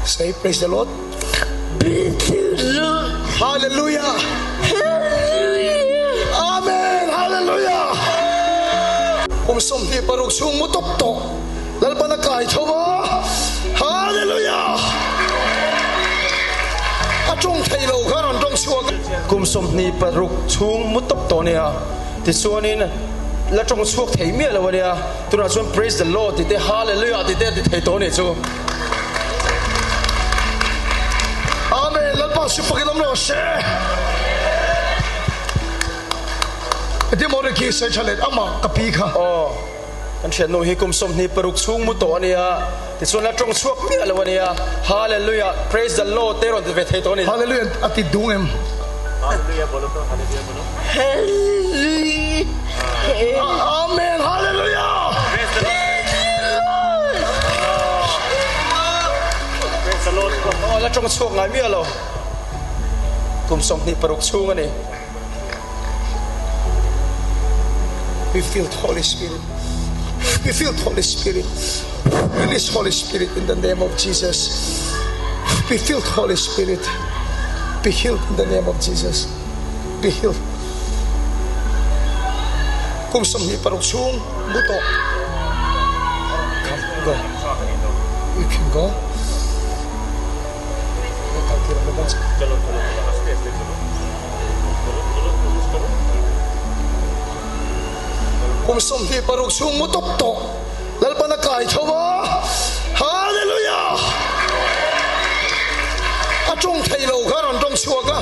Say praise the Lord. Hallelujah. Amen. Hallelujah. Kum 26 chhung mu tawp tawh Lalpan a kai tho a. Hallelujah. A tawng thei lo kha rawn tawng chhuak. Kum 26 chhung mu tawp tawh nia. Tichuanin la tawng chhuak thei miah lo ania. Tunah chuan praise the Lord tih te Hallelujah tih te a ti thei tawh anih chu. Amen Lalpa chu fakin awm rawh se. Heti maw Ricky sawi tha let amah ka pi kha. Aw kan thiannu hi kum 26 chhung mu tawh ania tichuan la tawng chhuak miah lo ania Hallelujah praise the Lord te rawn ti ve thei tawh ani. Hallelujah a ti dung em? Hallelujah bolo to Hallelujah bolo. Hallelujah. Amen Hallelujah. Praise the Lord. Praise the Lord. Aw la tawng chhuak ngai miah lo kum 26 chhung ani. We feel the Holy Spirit. We feel the Holy Spirit. Release Holy Spirit in the name of Jesus. We feel the Holy Spirit. Be healed in the name of Jesus. Be healed. Kum 26 chhung mu tawh. Come, go. You can go. Chalo chalo chalo aste aste chalo. Chalo chalo koshis karo. Kum 26 chhung mu tawp tawh Lalpan a kai tho a. Hallelujah! A tawng thei lo kha rawn tawng chhuak a.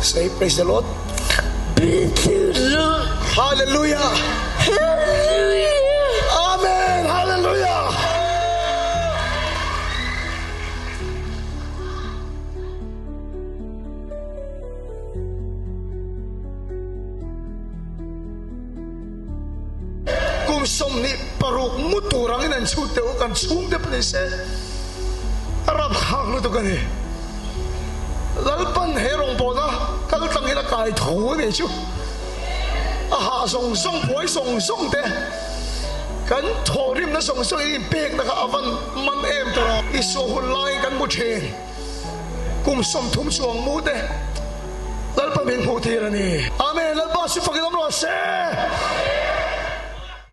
Say praise the Lord. Hallelujah! Amen! Hallelujah! Kum 26 mu tur angin an chhut teuh a, kan chhungte pawh ni se a rapthlak lutuk a ni. Lalpan he rawngbawlna kal tlangin a kai tho a nih chu. A hah zawng zawng, buai zawng zawng te, kan thawhrimna zawng zawng in inpekna kha a van man em tawh a. Isua hun laiin kan hmu thin. Kum 30 chuang mu te Lalpa min hmuh tir a ni. Amen. Lalpa chu fakin awm rawh se.